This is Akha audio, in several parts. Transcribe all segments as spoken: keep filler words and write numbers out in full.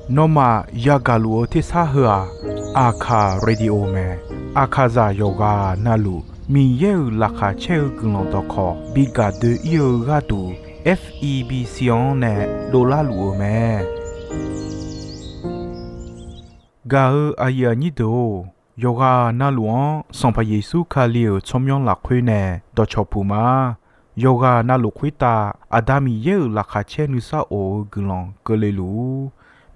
Nawmaf yagaq luf-eu tersar heu-aq, Aqkaq Radio mae. Aqkaqzaq yawqghaq navluf Miqyaer-euq laqkhaq caer-eu guiqlanq dawqkawq bi gaq doe-ir-eu gharduq, F E B C-anr nae dovlar luf-eu mae. Gaq-eu aqyuif aqnyir deuq-or, yawqghaq navluf-anr Sanqpaq Yeqsur Kali-euq tsawrmyanr lafkhoer nae dawqcawq puq ma. Yawqghaq navluf khoertav Aqda Miqyaer-euq laqkhaq caer nuisar of-eu guiqlanq keuvle luf-ur.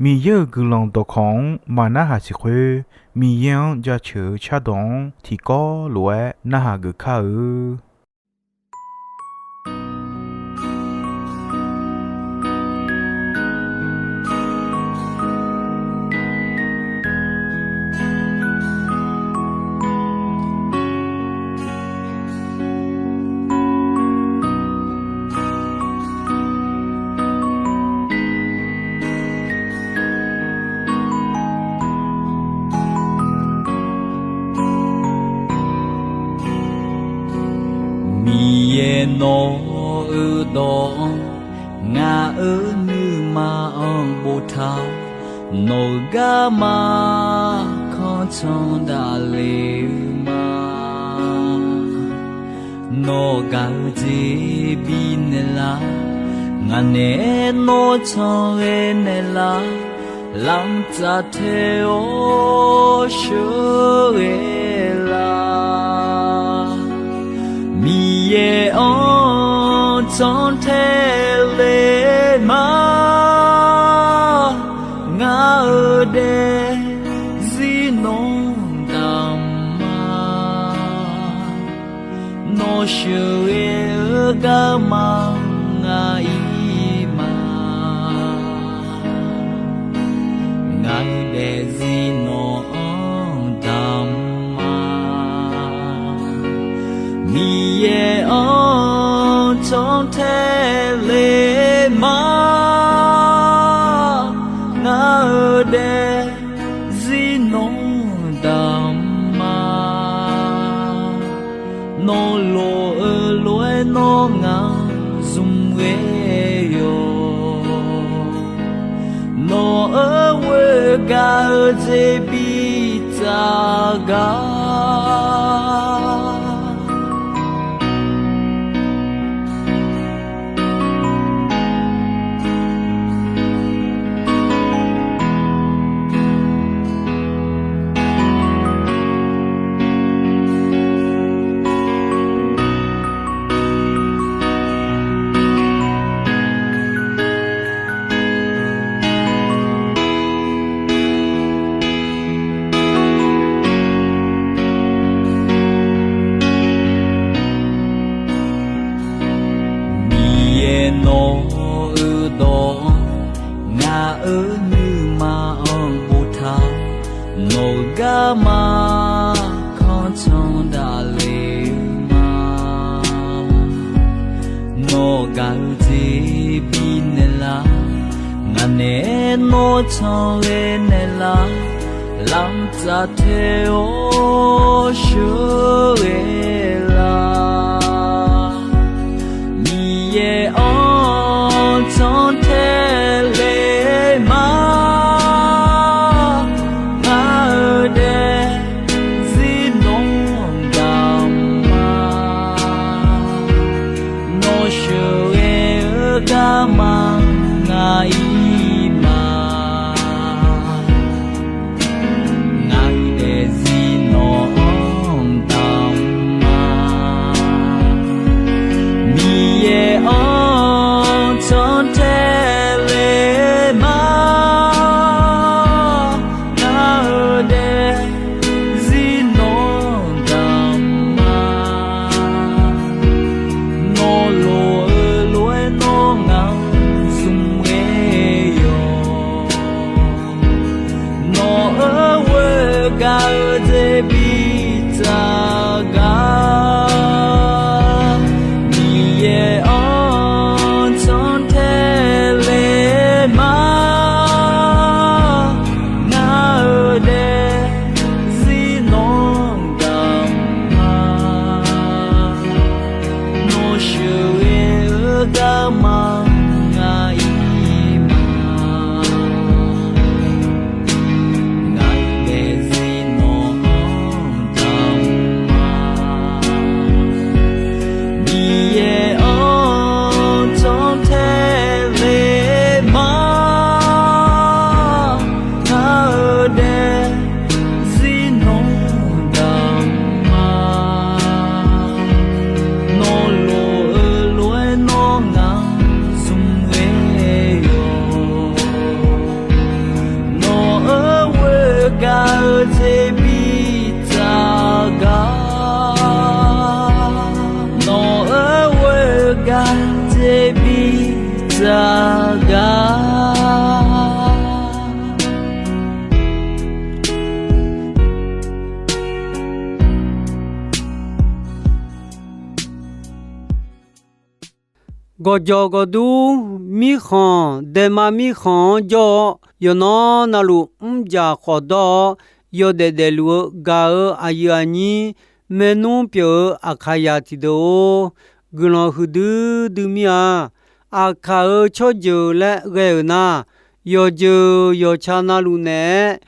Miqyaer-euq guiqlanq dawqkawq-anr maqnarhaq siq khoer, Miqyaer-anr jaceuq-eu cardawq-anr tiqkawv lof-aer narhaq geuf kar-eu. Miqyaer, nawq-euq dawq-anr ngaq-euq nuima-anr boftaq-awr, nawq-euq garma kanr can daqle-eu ma. Nawq gaq-eu jeq bifnaeq lar, ngaq naeq-aer nawr can ghae naeq lar, lamq tsaf tae-awr sheuqghae lar. Miqyaer-anr can tae le ma, ngaq-euq daefzir nawr damq ma. Nawr sheuqghae-eu garma ngaq-ir ma. Ngaq-euq daefzir nawq-anr damq ma. Miqyaer-anr can tae le ma, ngaq-euq daefzir nawr damq ma. Nawr loq-eu lof-aer nawr ngaq zmq ghae yawq. Nawq-euq ghoer gaq-eu jeq bitsaf gar. Miqyaer, nawq-euq dawq-anr ngaq-euq nuima-anr boftaq, nawq-euq garma kanr can daqle-eu ma. Nawq gaq-eu jeq bifnaeq lar, ngaq naeq-aer nawr can ghae naeq lar, lamq tsaf tae-awr sheuqghae lar. Miqyaer-anr can tae le ma, ngaq-euq daefzir nawr damq ma. Nawr sheuqghae-eu garma ngaq-ir ma. Ngaq-euq daefzir nawq-anr damq ma. Miqyaer-anr can tae le ma, ngaq-euq daefzir nawr damq ma. Nawr loq-eu lof-aer nawr ngaq zmq ghae yawq. Nawq-euq ghoer gaq-eu jeq bitsaf gar. Miqyaer-anr can tae Gawqjawq gawqdur mirkhanq daema mirkhanq-anr jawr-awr, yawqnan navluf mrjaq khawf dawr-awr, yawdaef daefluf-eu gaq-eu aqyuif aqnyir maernmr pyeuf-eu Aqkaqyaq tiqdeuq-or, guiqlanq huiqdui dui mir-a. Aqkaq-euq tsawrjeuq laer ghae-euq nar, yawqjeuq yawqtsa navluf naeq-aer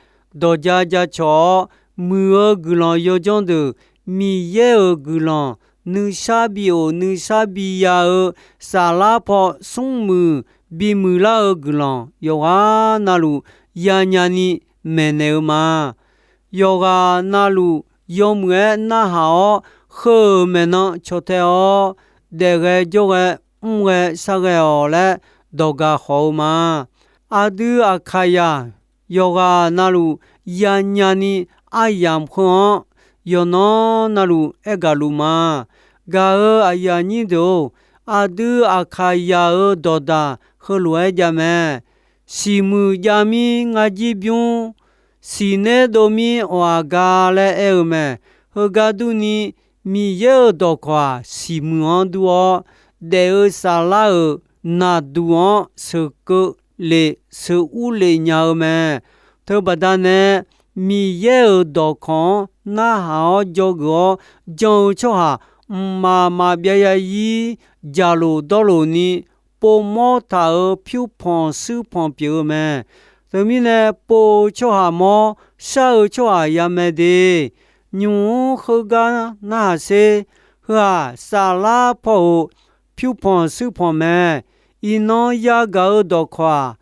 dawq ja ja cawq-awr, muiq-eu guiqlanq yawdzanr deuq, Miqyaer-euq guiqlanq nuisar bi of nuisar bi ya-eu saflar paw smrmuiq bimuiq lar-eu guiqlanq yawqghaq navluf yanya ni maeqnaeq-eu ma. Yawqghaq navluf yawmuiq-aer narhaq-awr, heu-euq maeqnan caw tae-awr, daef ghae jawr ghae mr ghae shar ghae-awq laer dawq gaq khawf-eu ma. Aqdui Aqkaqyaq yawqghaq navluf yanya ni aryamq heu-anr yawqnan navluf aergaq luf ma. Gaq-euq aqyuif aqnyir deuq-or, aqdui Aqkaqyaq-euq dawqdaq heulof-aer jav mae. Siqmuiq jav mir ngar jir bymr, siqner dov mir awq-aq ga laer aer-eu mae. Heugar durni, Miqyaer-euq dawqkawq-aq siqmuiq-anr dur-awr, daef-eu saflar-euq naqduq-anr sheuqkeuv lef sheuqur lef nya-eu mae. Teubaqda nae, Miqyaer-euq dawqkawq-anr narhaq-awr dzawgeuf-awr jan-eu tsawrhaq mqmaq maqbyav ya ir jaqlof dawrlof ni povmawr taq-euq pyurpanq shuirpanq pyeuf-eu mae. Teumirnae, pov-eu tsawrhaq mawr, shar-eu tsawrhaq ya mae de. Nymq-mr heugar narhaq sher. Heu-aq, saflar paw-euq pyurpanq shuirpanq mae. Iqnan yagaq-eu dawqkawq-aq,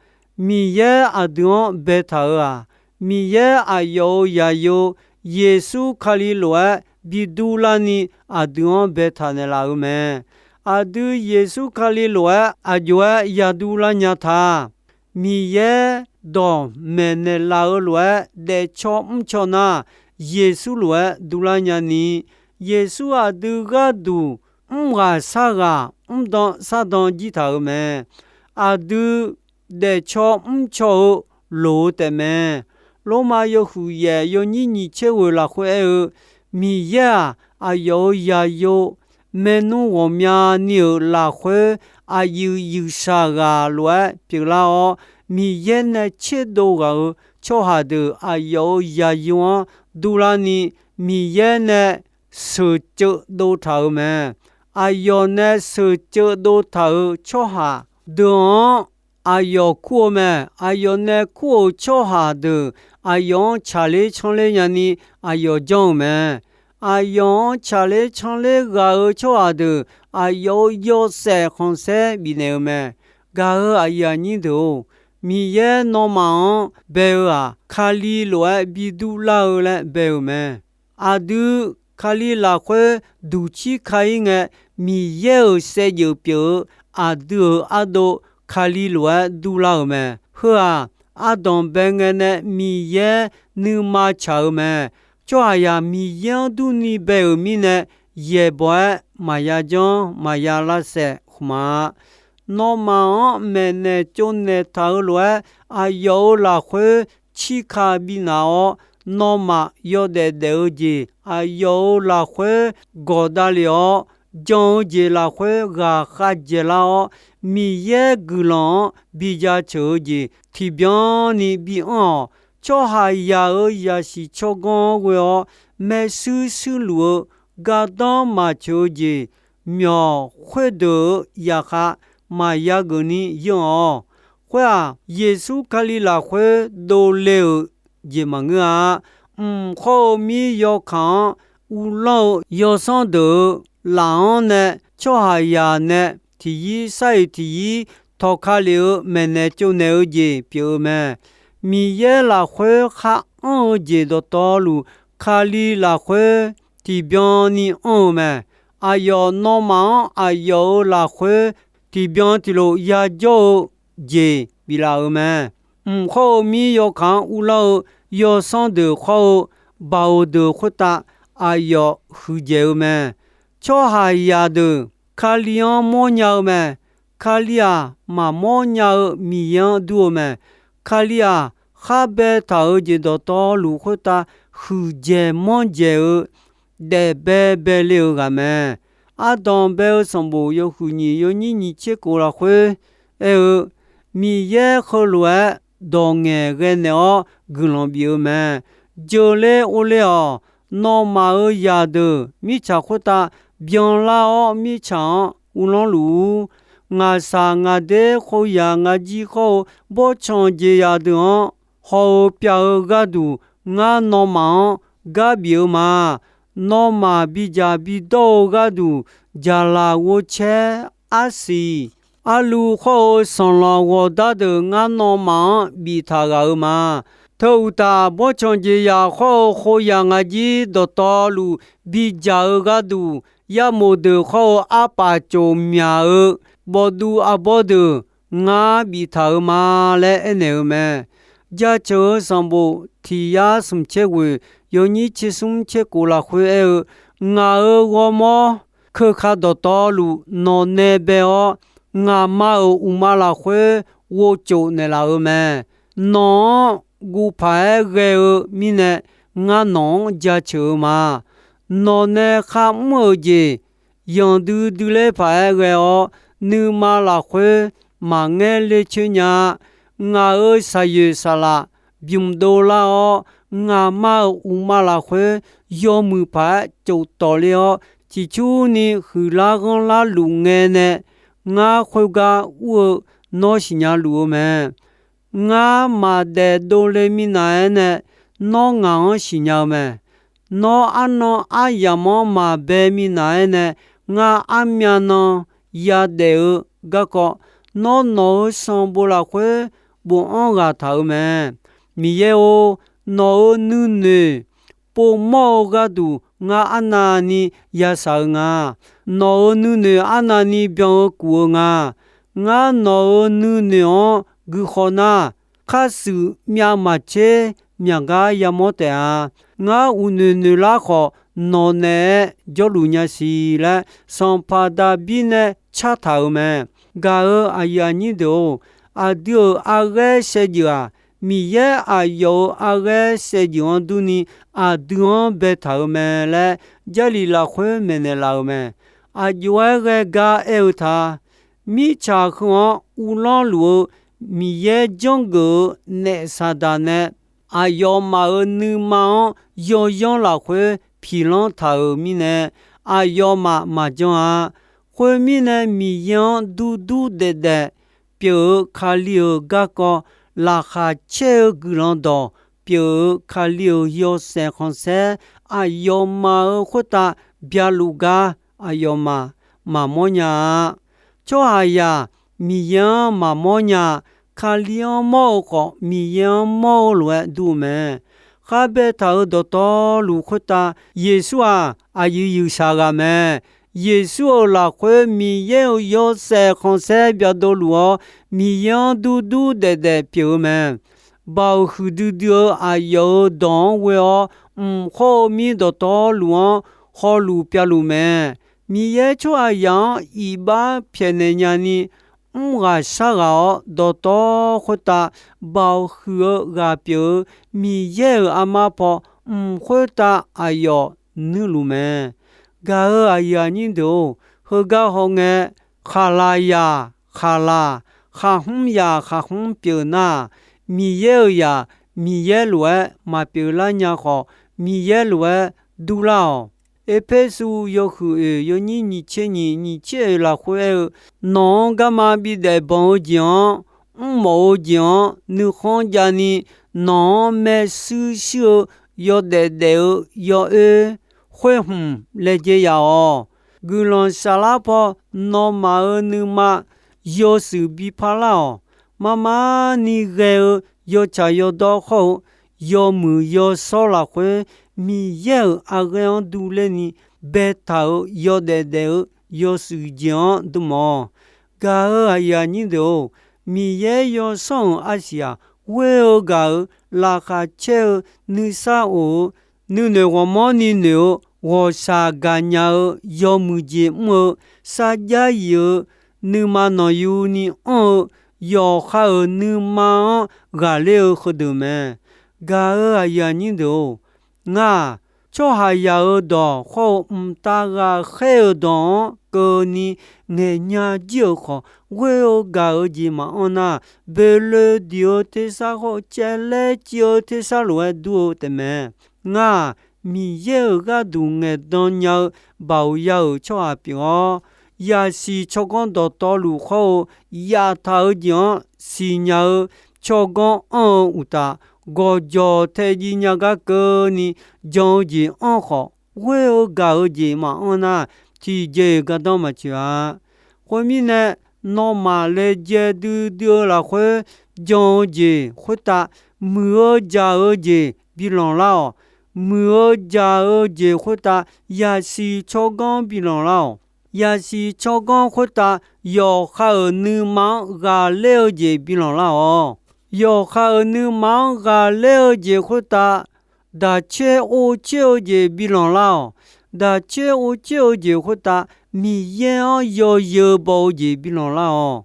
Miqyaer aqdui-anr baetaq-euq-aq, Miqyaer aqyawf-euq zaqyo Yeqsur Kali lof-aer bi dur larni aqdui-anr baetaq naeqlaf-euq mae. Aqdui Yeqsur Kali lof-aer aqjox-aer yadur lar nya ta. Miqyaer dawq maeqnaeq laf-eu lof-aer daefcaw mrcaw nar, Yeqsur lof-aer durlar nyani, Yeqsur aqdui gharduq mrghaq sarghaq mrdan sardan jir taq-euq mae. Aqdui daefcaw mrcaw-eu loq-eu taefmae. Lormav yawhuiq yaef yawnyir nyiq tser ghoeq lafkhoer aer-eu, Miqyaer-aq, aqyawf-euq zaqyo maernmr ghawqmyani-euq lafkhoer aqyuif yuifshaq ghaq lof-aer pyeuflar-awr, Miqyaer nae tserdov ghaq-euq tsawrhaq deuq aqyawf-euq zaqyo-anr durlarni, Miqyaer nae sheuqceuv dov taq-euq mae. Aqyawf nae sheuqceuv dov taq-euq tsawrhaq deuq-anr aqyawf kur-eu mae. Aqyawf nae kur-euq tsawrhaq deuq aqyawf-anr tsaqler canrler nyani aqyawf janr-eu mae. Aqyawf-anr tsaqler canrler ghaq-euq tsawrhaq deuq aqyawf-euq yawshaef khanqsaer bifnaeq-eu mae. Gaq-euq aqyuif aqnyir deuq-or, Miqyaer nawmaf-anr bae-eu-aq, Kali lof-aer bi durlar-eu laer bae-euq mae. Aqdui Kali lafkhoer duqcir ka-ir ngae, Miqyaer-euq saevdzeuf pyeuf-eu aqdui-euq ardov Kali lof-aer durlar-euq mae. Heu-aq, ardanq bae ngae nae Miqyaer nuima tsaq-eu mae. Tsawrhaqzaq Miqyaer-anr durni bae-euq mirnae, yaeqbawq-aer maqya janr maqya lavsaef khmq-a. Nawmaf-anr maeqnaeq tsovnaeq taq-eu lof-aer, aqyawf-euq lafkhoer cirka bifnaq-awr, nawmaf yawdaef daef-eu jeq, aqyawf-euq lafkhoer gawqdav lef-awr, jan-eu jeq lafkhoer ghaqkhav dzaeqlar-awr, Miqyaer guiqlanq-anr bi jaceuq-eu jeq tiqbyan ni bi anr-awq. Tsawrhaqzaq-euq zaqsiq tsawrganr-anr ghoe-awr, maershuir shuirluf-eu gardanr maqtsoeq-eu jeq, myawq khoerdeuq-eu zaqkhav maqya geuf ni yanr-awq. Khoer-aq, Yeqsur Kali lafkhoer dovle-euq jeq maqngeur-a. Mq khawr-eu mir yawkaq-anr uvlanr-eu yawsanr deuq-euq laf-anr nae, tsawrhaqzaq nae tiqyir sar-iq tiqyir tawqka lef-eu maeqnaeq tsovnaeq-eu jeq pyeuf-eu mae. Miqyaer lafkhoer khar anr-eu jeq dawqtawvluf, Kali lafkhoer tiqbyan ni anr-eu mae. Aqyawf nawmaf-anr aqyawf-euq lafkhoer tiqbyan tiqlof yajawr-eu jeq biflaf-euq mae. Mq khawr-eu mir yawkaq-anr uvlanr-eu yawsanr deuq khawr-eu baoq deuq khoertav aqyawf huiqdzaeq-eu mae. Tsawrhaqzaq deuq Kali-anr mawrnya-eu mae. Kali-aq, maqmawr nya-eu Miqyaer-anr dur-eu mae. Kali-aq, khar baetaq-euq jeq dawqtawvluf khoertav huiqdzaeq manrdzaeq-eu daef bae bae le-euq ghaq mae. Ardanq bae-eu sanqbof yawhuiq nyiq yawnyir nyiq tser kof lafkhoer aer-eu, Miqyaer heulof-aer dawq ngaeqghae naeq-awr guiqlanq bif-eu mae. Jeuqle orle-awq. Nawmaf-euq zaqdeuq mirtsaq khoertav byanlar-awr, mirtsaq-anr uvlanr luf-ur. Ngaqshaq ngaqder khoeryaq ngajir khawr-eu bawrtsanq jeqzaq deuq-anr haw-eu pyav-eu gharduq, ngar nawmaf-anr gar bif-eu ma. Nawmaf bidzaq bidawr-eu gharduq, jaqlaq ghovcaer, arsiq, arluv khawr-eu sanqlanq ghawqdar deuq ngar nawmaf-anr biftaq ghaq-eu ma. Teu uqtaf, bawrtsanq jeqzaq khawr-eu khoeryaq ngajir dawqtawvluf bidzaq-eu gharduq, yarmof deuq khawr-eu arpaf cof myaq-eu bawqduv arbawr deuq ngar biftaq-eu ma laer aernaeq-eu mae. Jaceuq-eu sanqbof tiq yar smq tser ghoeq yawnyir tser smr tser kof lafkhoer aer-eu, Ngaq-euq ghawrmawr keuka dawqtawvluf nawq nae bae-awr, ngaqma-euq uqma lafkhoer ghovcof naeqlaf-eu mae. Nawq-anr guv paq-aer ghae-eu mirnae, ngar nawq-anr jaceuq-eu ma. Nawq nae kharmr-euq jeq yanqdui duiler paq-aer ghae-awr, nuima lafkhoer maqngaer ler coer nya-a. Ngaq-euq saqyoeq saqlaq bymq dovlar-awr, ngaqma-euq uqma lafkhoer yawmuiq paq-aer cof tawq ler-awr, ciqcurni huiqlar ghanrlar luf ngae nae, ngar khoergar ur-eu nawr siqnya luf-eu mae. Ngar maqdaef dovle minav-aer nae nawr ngaq-anr siqnya-eu mae. Nawr arnan aryamq-anr maqbae minav-aer nae ngar armyav nan yadaef-eu garkawv, nawr nawq-euq sanqbof lafkhoer bofanr ghaq taq-euq mae. Miqyaer-or, nawq-euq nuinoeq povmawr-eu gharduq ngar arnavni yashaq-eu nga. Nawq-euq nuinoeq arnavni byan-eu kuf-eu nga. Ngar nawq-euq nuinoeq-anr guikhawf nar, khar shuif myav maqtser myaq gar yamawr taef-a. Ngar uqnoeq noeqlar khawf, nawq naeq-aer jawrluf nya siq laer, sanqpaq Daqbir nae cartaq-euq mae. Gaq-euq aqyuif aqnyir deuq-or, aqdui-euq arghaer saevdzeuf-aq, Miqyaer aqyawf-euq arghaer saevdzeuf-anr durni aqdui-anr baetaq-euq mae laer, Jarlif lafkhoer maeqnaeq laf-euq mae. Aqjox-aer ghae gar aer-eu ta, mirtsaq heu-anr uvlanr luf-eu Miqyaer janrgeuf-eu naef Saqdaq nae aqyawfmaf-euq nuima-anr yawyanr lafkhoer piqlanr taq-euq mirnae, aqyawfmaf maqjan-a. Khoermirnae, Miqyaer-anr durdur daefdaef pyeuf-eu Kali-euq garkawv, laqkhaq caer-eu guiqlanq dawq pyeuf-eu Kali-euq yawshaef khanqsaer, aqyawfmaf-euq khoertav byaluf gar aqyawfmaf maqmawr nya-a. Tsawrhaqzaq Miqyaer-anr maqmawr nya. Kali-anr mawr-eu khawf, Miqyaer-anr mawr-eu lof-aer dur-eu mae. Khar baetaq-euq dawqtawvluf khoertav, Yeqsur-aq, aqyuif yuifshaq ghaq mae. Yeqsur-euq lafkhoer Miqyaer-euq yawshaef khanqsaer byadov luf-awr, Miqyaer-anr durdur daefdaef pyeuf-eu mae. Baoq huiqdui dui-eu aqyawf-euq dawq-anr ghoe-awr, mq khawr-eu mir dawqtawvluf-anr hawluf pyavluf mae. Miqyaer tsawrhaqzaq-anr iqbax pyaeqnaeq nyani, mr ghaq shar ghaq-awr dawqtawv khoertav baoq huiq-eu ghaq pyeuf-eu Miqyaer-euq armar paw mq khoertav aqyawf nuirluf mae. Gaq-euq aqyuif aqnyir deuq-or, heugar hawngae, khaqlaq yaq khaqlaq, khaqhmr yaq khaqhmr pyeuf nar, Miqyaer-euq zaq Miqyaer lof-aer maqpyeuf lar nya khawf, Miqyaer lof-aer durlar-awq. Erpersu yawhuiq oeq yawnyir nyiq tser nyiq nyiq tser oeq lafkhoer aer-eu, nawq-anr garma bidaef banq-eu jeq-anr, mrmawf-eu jeq-anr nuikhanr javni, nawq-anr maershuir shuir-eu yawdaef daef-eu yawoer khoer hmq laejae yaf-awq. Guiqlanq saflar paw nawmaf-euq nuima yawshuif bi parlar-awq. Marmar ni ghae-eu yawtsaq yawdawr khawr-eu yawmuiq yawshawr lafkhoer, Miqyaer-euq arghaer-anr durler ni baetaq-euq yawdaef daef-eu yawshuif jeq-anr dm-awq. Gaq-euq aqyuif aqnyir deuq-or, Miqyaer yawsanr-euq arsiq-aq, ghoer-eu gaq-euq laqkhaq caer-eu nuisar of-eu, nuinoeq ghawqmanrni noeq-eu ghawqshaq gaqnya-eu yawmuiq jeq mr-eu, sarjax yif-eu, nuima nanqyuni anr-eu, yawqha-euq nuima-anr ghaqler-eu heudeuq mae. Gaq-euq aqyuif aqnyir deuq-or, ngar-aq, tsawrhaqzaq-euq dawq hawr-eu mqtav ghaqkhaer-euq dawq-anr keuvni ngaeqnya jir-euq khawf, ghoer-eu gaq-eu jeq maqanr nar, boeqloe diq-eu tersar hawr-eu caevlaer civ-eu tersar lof-aer dur-eu taefmae. Ngar-aq, Miqyaer-euq gharduq ngaeqdan nya-eu baoq ya-euq tsawrhaq pyeuf-awr, yaqsiq tsawrganr dawqtawvluf hawr-eu yaftaq-eu jeq-anr siqnya-eu tsawrganr anr-eu uqtaf, gawqjawq tae jiv nya gar keuvni jan-eu jeq anr khawf, ghoer-eu gaq-eu jeq maqanr nar, tiqjeq-iq gardanr maqtsoeq-a. Khoermirnae, nawmaf laejae duidui-eu lafkhoer jan-eu jeq khoertav, muiq-eu jaq-eu jeq bilanq lar-awq. Muiq-eu jaq-eu jeq khoertav, yaqsiq tsawrganr bilanq lar-awq. Yaqsiq tsawrganr khoertav, yawqha-euq nuima-anr ghaqler-eu jeq bilanq lar-awq. Yawqha-euq nuima-anr ghaqler-eu jeq khoertav, daqcoer orcoer-eu jeq bilanq lar-awq. Daqcoer orcoer-eu jeq khoertav, Miqyaer-anr yawzeu baw-eu jeq bilanq lar-awq.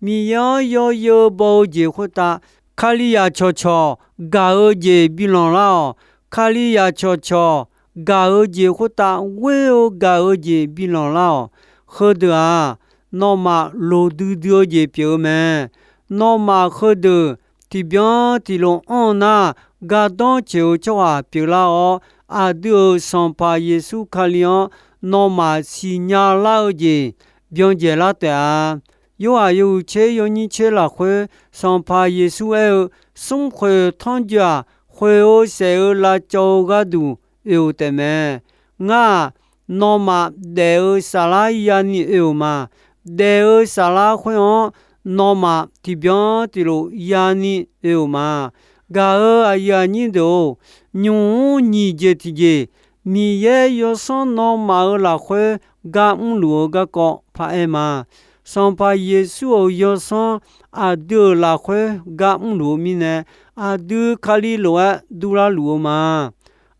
Miqyaer-anr yawzeu baw-eu jeq khoertav, Kalizaq cawqcawq gaq-eu jeq bilanq lar-awq. Kalizaq cawqcawq gaq-eu jeq khoertav, ghoer-eu gaq-eu jeq bilanq lar-awq. Heudeuq-aq, nawmaf loqdui dui-eu jeq pyeuf-eu mae. Nawmaf heudeuq tiqbyan tiqlof anr-eu nar, gardanr tsoeq-eu tsawrhaq pyeuflar-awr, aqdui-euq Sanqpaq Yeqsur Kali-anr nawmaf siqnya lar-eu jeq byan dzaeqlar taef-a. Yorhaq yawhuiq tser yawnyir tser lafkhoer, Sanqpaq Yeqsur aer-eu, Smrkhoeq tanrjoe-aq, khoeq-eu saef-eu lavcawv-eu gharduq oe-euq taefmae. Ngar-aq, nawmaf daef-eu saflar yani oe-euq ma. Daef-eu saflar khoer-anr nawmaf tiqbyan tiqlof yani oe-euq ma. Gaq-euq aqyuif aqnyir deuq-or, nymq-mr nyiq jeq tiqjeq, Miqyaer yawsanr nawmaf-euq lafkhoer gar mrluf-eu garkawv paraer ma. Sanqpaq Yeqsur-euq yawsanr aqdui-euq lafkhoer gar mrluf-eu mirnae, aqdui Kali lof-aer durlar luf-eu ma.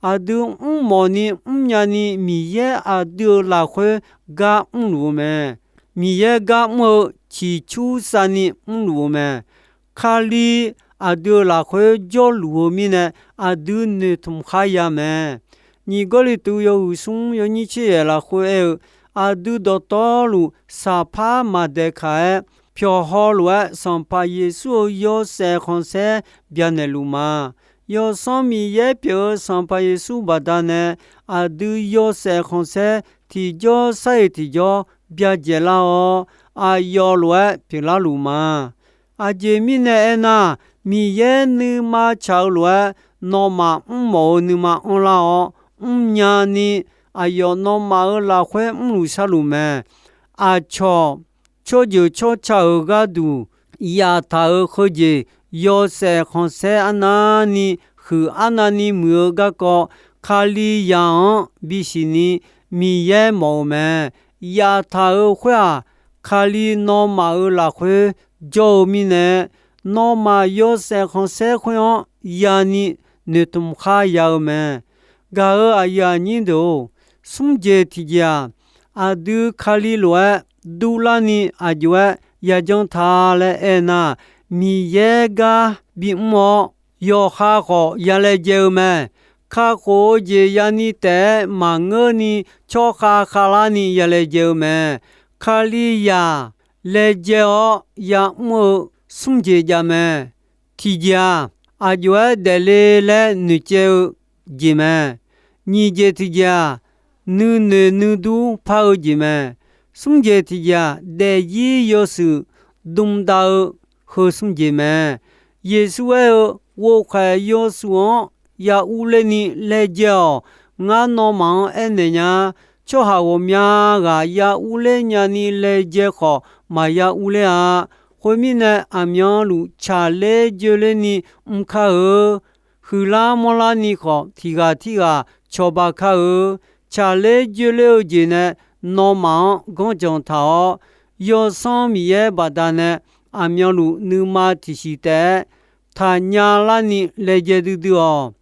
Aqdui mrmawf ni mrnya ni Miqyaer aqdui-euq lafkhoer gar mrluf-eu mae. Miqyaer gar mr-eu ciqcursav ni mrluf-eu mae. Kali aqdui-euq lafkhoer jawrluf-eu mirnae, aqdui noeqtmq khar ya mae. Nyiq Gawrliqtu yawhuiq smr yawnyir tser yaeq lafkhoer aer-eu, aqdui dawqtawvluf saqpar maqdaeqkaq-aer, pyawqhaw lof-aer Sanqpaq Yeqsur-euq yawshaef khanqsaer byanaeq luf ma. Yawsanr Miqyaer pyeuf-eu Sanqpaq Yeqsur baqdanae, aqdui yawshaef khanqsaer tiqjawr sar-iq tiqjawr byajaeq lar-awr, aqyawf lof-aer pyeuflar luf ma. Aqjeq mirnae aernar, Miqyaer nuima tsaq-eu lof-aer nawmaf mrmawf-eu nuima anrlar-awr, mrnya ni aqyawf nawmaf-euq lafkhoer mrluf sharluf mae. Aqcawq tsawrjeuq tsawrca-euq gharduq yaftaq-euq heujeq, yawshaef khanqsaer arnavni huiq arnavni muiq-eu garkawv, Kalizaq-anr bisiq ni Miqyaer mawf-eu mae. Yaftaq-euq khoer-aq, Kali nawmaf-euq lafkhoer jawr-eu mirnae, nawmaf yawshaef khanqsaer khoer-anr yani noeqtmq khar ya-eu mae. Gaq-euq aqyuif aqnyir deuq-or, smr jeq tiqjeq-aq, aqdui Kali lof-aer durlarni aqjox-aer yajanr ta laer aernar, Miqyaer gar bimr-awr, yawqha khawf ya laejae-eu mae. Kakhof-eu jeq yani taef-aer maqngeurni, tsawrkhav khavlarni ya laejae-eu mae. Kalizaq laejae-awr ya'mr-eu smr jeq jav mae. Tiqjeq-aq, aqjox-aer daefle laer noeqcaev-eu jeq mae. Nyiq jeq tiqjeq-aq, nuinoeq nuidur par-eu jeq mae. Smr jeq tiqjeq-aq, daefzir yawshuif dm dav-eu heu smr jeq mae. Yeqsur aer-eu, Ghovkhaeq yawshuif-anr ya urler ni laejae-awq. Ngar nawmaf-anr aernaeq nya, tsawrhaq ghawqmya ghaq ya urler nyani laejae khawf, maqya urler-a. Khoermirnae, aqmyanluf tsaqler joerler ni mr kar-eu. Huiqlar manrlar ni khawf, tiq ghaq tirghaq cawba kar-eu. Tsaqler joerler-eu jeq nae nawmaf-anr ganrjanq taq-awr, Yawsanr Miqyaer baqdanae aqmyanluf nuima tiqsiq taef-aer taqnya larni laejae duidui-awq.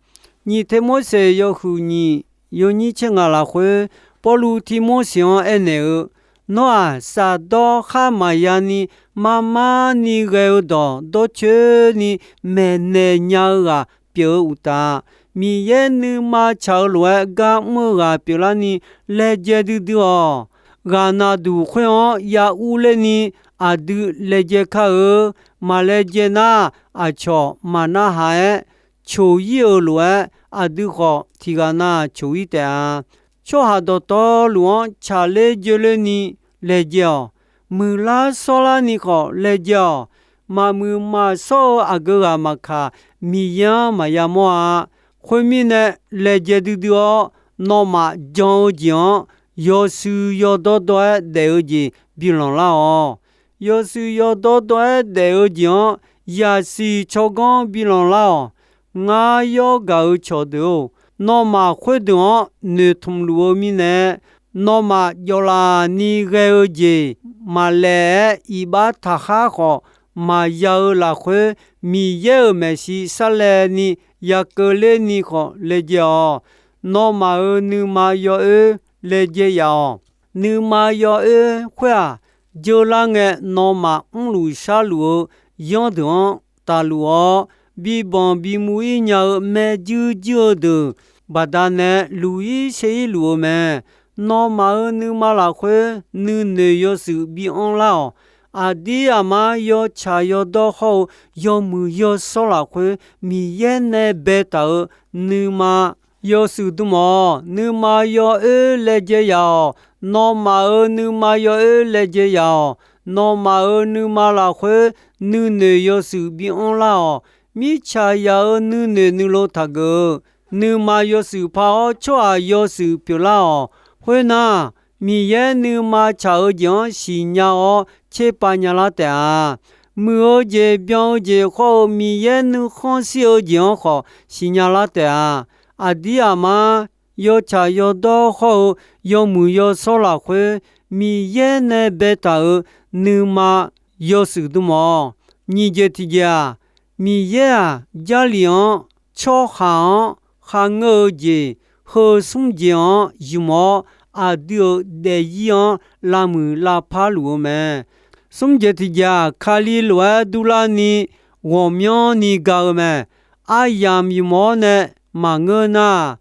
Nyiq Tirmorseq yawhuiq nyiq yawnyir tser ngaq lafkhoer, Pawrluv Tirmorseq-anr aernaeq-eu, Nawr-aq, shafdawr khar maqya ni, mar mar ni ghae-eu dawq dawrcoeni maeqnaeq nya-eu ghaq pyeuf-eu uqtaf, Miqyaer nuima tsaq-eu lof-aer gar mr-eu ghaq pyeuflarni laejae duidui-awq. Ghaqnaq duq khoer-anr ya urler ni aqdui laejae kar-eu. Maq laejae nar, aqcawq maqnarhaq-aer coq-ir-euq lof-aer, aqdui khawf tiqghaq na coq-ir taef-a. Tsawrhaq dawqtawvluf-anr tsaqler joeler ni laejae-awq. Muiqlar sawrlar ni khawf laejae-awq. Maqmuiq maqshawr-eu aqgeu ghaq maqkaq, Miqyaer-anr maqya mawr-a. Khoermirnae, laejae duidui-awr, nawmaf jan-eu jeq-anr yawshuif yawdawr dawr-aer daef-eu jeq bilanq lar-awq. Yawshuif yawdawr dawr-aer daef-eu jeq-anr yaqsiq tsawrganr bilanq lar-awq. Ngar yawr gaq-eu cawqdeuq-or, nawmaf khoerdeuq-anr noeqtmq luf-eu mirnae, nawmaf jawvlaf ni ghae-eu jeq maqlaeq-aer iqbax taqkhar khawf maqya-eu lafkhoer, Miqyaer-euq maeqshi sarlaev ni ya keuvler ni khawf laejae-awq. Nawmaf-euq nuima yawoer laejae yaf-awq. Nuima yawoer khoer-aq, jeular ngae nawmaf mrluf sharluf-eu yanr deuq-anr taqluf-awr, bibanq bimuv-ir nya-eu maerjuir juir-eu deuq baqdanae luq-ir shaer-ir luf-eu mae. Nawmaf-euq nuima lafkhoer nuinoeq yawshuif bianr lar-awq. Aqdir aqmar yawtsaq yawdawr hawr-eu yawmuiq yawshawr lafkhoer Miqyaer nae baetaq-euq nuima yawshuif dm-awq. Nuima yawoer laejae yaf-awq. Nawmaf-euq nuima yawoer laejae yaf-awq. Nawmaf-euq nuima lafkhoer nuinoeq yawshuif bianr lar-awq. Mirtsaq yaq-euq nuinoeq nuilov taqgeuf-eu nuima yawshuif par-awr, tsawrhaq yawshuif pyeuflar-awq. Khoernar, Miqyaer nuima tsaq-eu jeq-anr siqnya-awr tserpav nyalar taef-a. Muiq-eu jeq byan-eu jeq khawr-eu Miqyaer nuikhanr shir-eu jeq-anr khawf siqnya lar taef-a. Aqdir aqmar yawtsaq yawdawr hawr-eu yawmuiq yawshawr lafkhoer Miqyaer nae baetaq-euq nuima yawshuif dm-awq. Nyiq jeq tiqjeq-aq, Miqyaer-aq, Jarlif-anr tsawrhaq-anr kharngeur-eu jeq heu smr jeq-anr ymq-awr, aqdui-euq daefzir-anr lavmuiq lavpar luf-eu mae. Smr jeq tiqjeq-aq, Kali lof-aer durlarni ghawqmyanrni ga-eu mae. Aryamq ymq-awr nae maqngeur nar,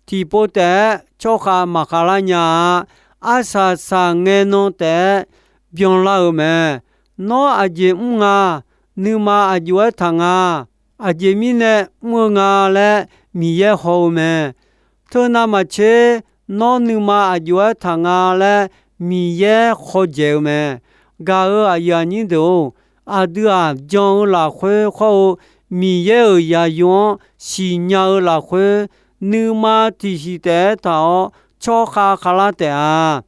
tiqpov taef-aer tsawrkhav maqkhav lar nya-a. Arsaq saqngae nan taef-aer byanlar-eu mae. Nawr aqjeq mr nga, nuima aqjox-aer taq nga, aqjeq mirnae mr-eu nga laer Miqyaer haw-eu mae. Teunav maqtser, nawr nuima aqjox-aer taq nga laer Miqyaer khawdzaeq-eu mae. Gaq-euq aqyuif aqnyir deuq-or, aqdui-aq, jan-eu lafkhoer khawr-eu Miqyaer-euq yaqyo-anr siqnya-eu lafkhoer, nuima tiqsiq taef-aer taq-awr tsawrkhav khavlar taef-a.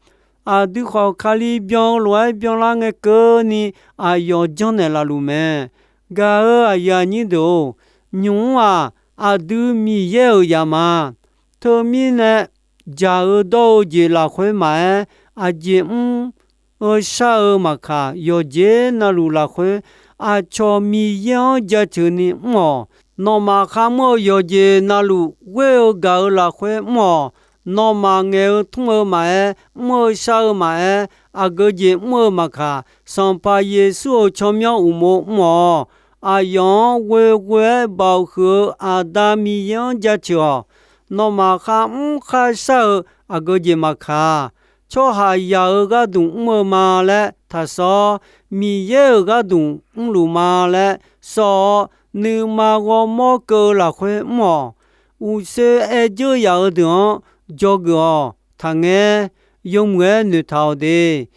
Aqdui khawf, Kali byan-eu lof-aer byanlar ngae keuvni aqyawf janrnaeq laf luf mae. Gaq-euq aqyuif aqnyir deuq-or, nymq-mr-aq, aqdui Miqyaer-euq zaq ma. Teumirnae, jaq-eu dawr-eu jeq lafkhoer maqaer, aqjeq mr-eu shar-eu maqkaq, yawqjeq navluf lafkhoer aqcawq Miqyaer-anr jaceuq ni mr-awq. Nawmaf kharmr-eu yawqjeq navluf ghoer-eu gaq-eu lafkhoer mr-awq. Nawmaf ngaeq-eu tmr-eu maqaer, mr-eu shar-eu maqaer, aqgeu jeq mr-eu maqkaq, Sanqpaq Yeqsur-euq tsawrmyanr uqmov mr-awq. Aqyawf-anr ghoeghoe-aer baoq huiq-eu Aqda Miqyaer-anr jaceuq-awq. Nawmaf kharmr kharshar-eu aqgeu jeq maqkaq, tsawrhaqzaq-euq gharduq mr-eu ma laer taqsawr, Miqyaer-euq gharduq mrluf ma laer sawr-awr, nuima ghawrmawr keuv-eu lafkhoer mr-awq. Uqshoe aer dzeur yaf-eu deuq-anr dzawgeuf-awq. Taqngaer, yawmuiq-aer noeqtaq-awq de.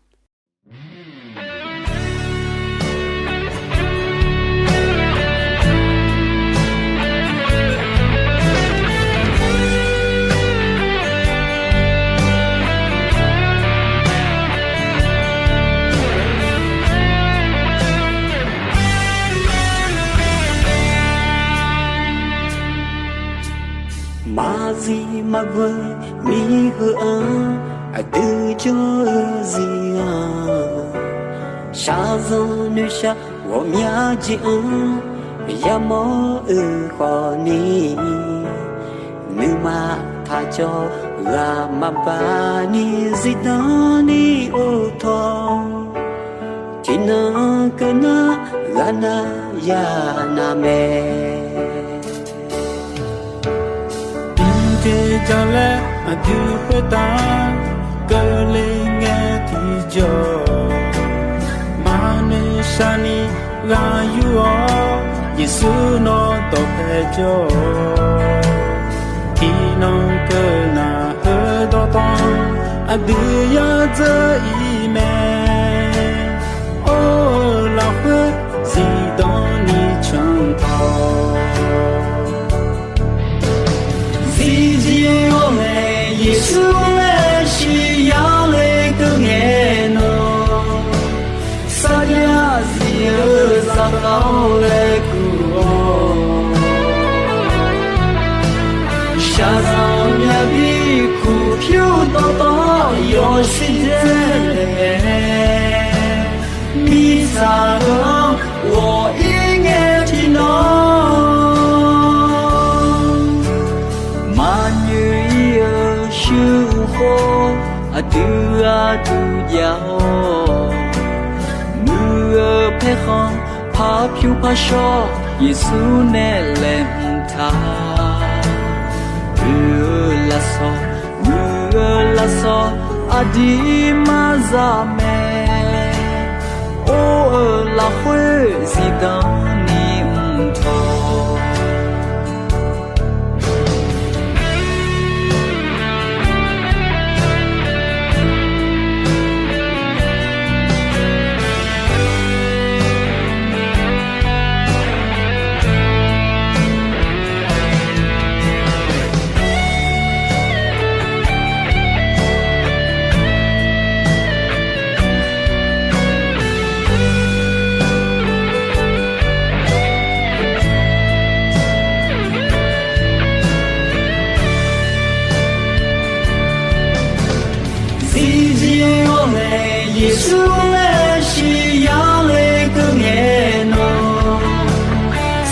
Maqzif maqghoe mir heu-anr, aqdui jawr-eu zir-anr, shaqzanq noeqshaq ghawqmya jeq-anr yamawr-eu khawfni, nuima taq jawr ghaq maqbaq ni zifdan ni or tawr, tiqnan keuv nar ghaq nar ya nar mae. Tiqjeq jalaer aqdui khoertav keuvle ngae tiqjawr, maqnoeq shaqni ghaq yur-awr Yeqsur nawr dawqpae jawr-awq. Tiqnan keuv naq heu dawqtawv aqdui yadzeur-ir mae. Or-eu lafkhoer zifdan ni canq tawq. Zifjir-awr nae Yeqsur laer shiq yale keuv ngae nawr, sarjax zif-eu zaqkhav-awr laer kur-awr, shaqzanq myavbi kuq pyur dawqtawv yawshuif dzaenaeq mae. Mirtsaq heu-anr ghawq-ir ngae tiqnan, maqnyoeq-ir-eu shuir uq khawf aqdui gharduq jav-awr, muiq-eu paerkhanq parpyur parshawr Yeqsur nae laeqhmq taq. Oe-eu lafsawq, muiq-eu lafsawq aqdui maqza mae. Or-eu lafkhoer zifdan ni mq tawq. Zifjir-awr nae Yeqsur laer shiq yale keuv ngae nawr,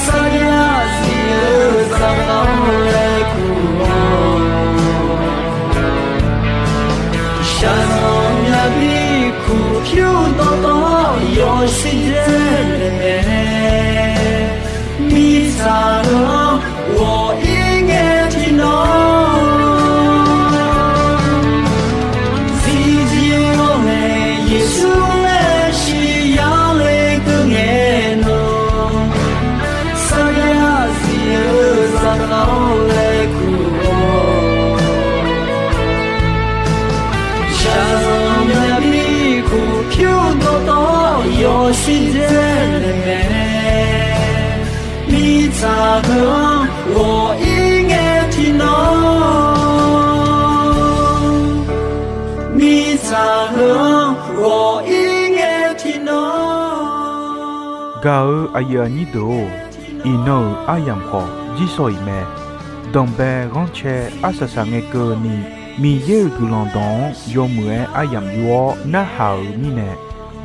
sarjax zif-eu zaqkhav-awr laer kur-awr, shaqzanq myavbi kuq pyur dawqtawv yawshuif dzaenaeq mae. Mirtsaq heu-anr ghawq-ir ngae tiqnan, zifjir-awr nae Yeqsur laer shiq yale keuv ngae nawr, sarjax zif-eu zaqkhav-awr laer kur-awr, shaqzanq myavbi kuq pyur dawqtawv yawshuif dzaenaeq mae. Mirtsaq heu-anr ghawq-ir ngae tiqnan, mirtsaq heu-anr ghawq-ir ngae tiqnan. Gaq-euq aqyuif aqnyir deuq-or, iqnan-euq aryamq khawf jirsawq iq mae. Danqbae ghanrcae arsaq saq ngae keuvni, Miqyaer-euq guiqlanq dawq-anr yawmuiq-aer aryamq yur-awr narhaq-euq mirnae,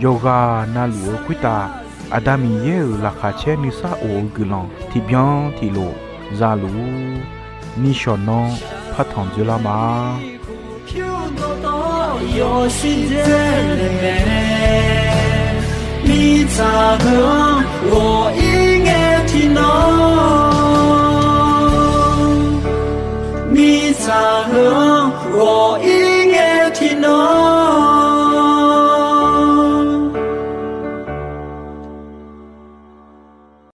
yawqghaq navluf-eu khoertav Aqda Miqyaer-euq laqkhaq caer nuisar of-eu guiqlanq tiqbyan tiqlof za luf-ur. Nishawq nanr partanq dzoerlar ma. Yawshuif dzaenaeq mae. Mirtsaq heu-anr ghawq-ir ngae tiqnan, mirtsaq heu-anr ghawq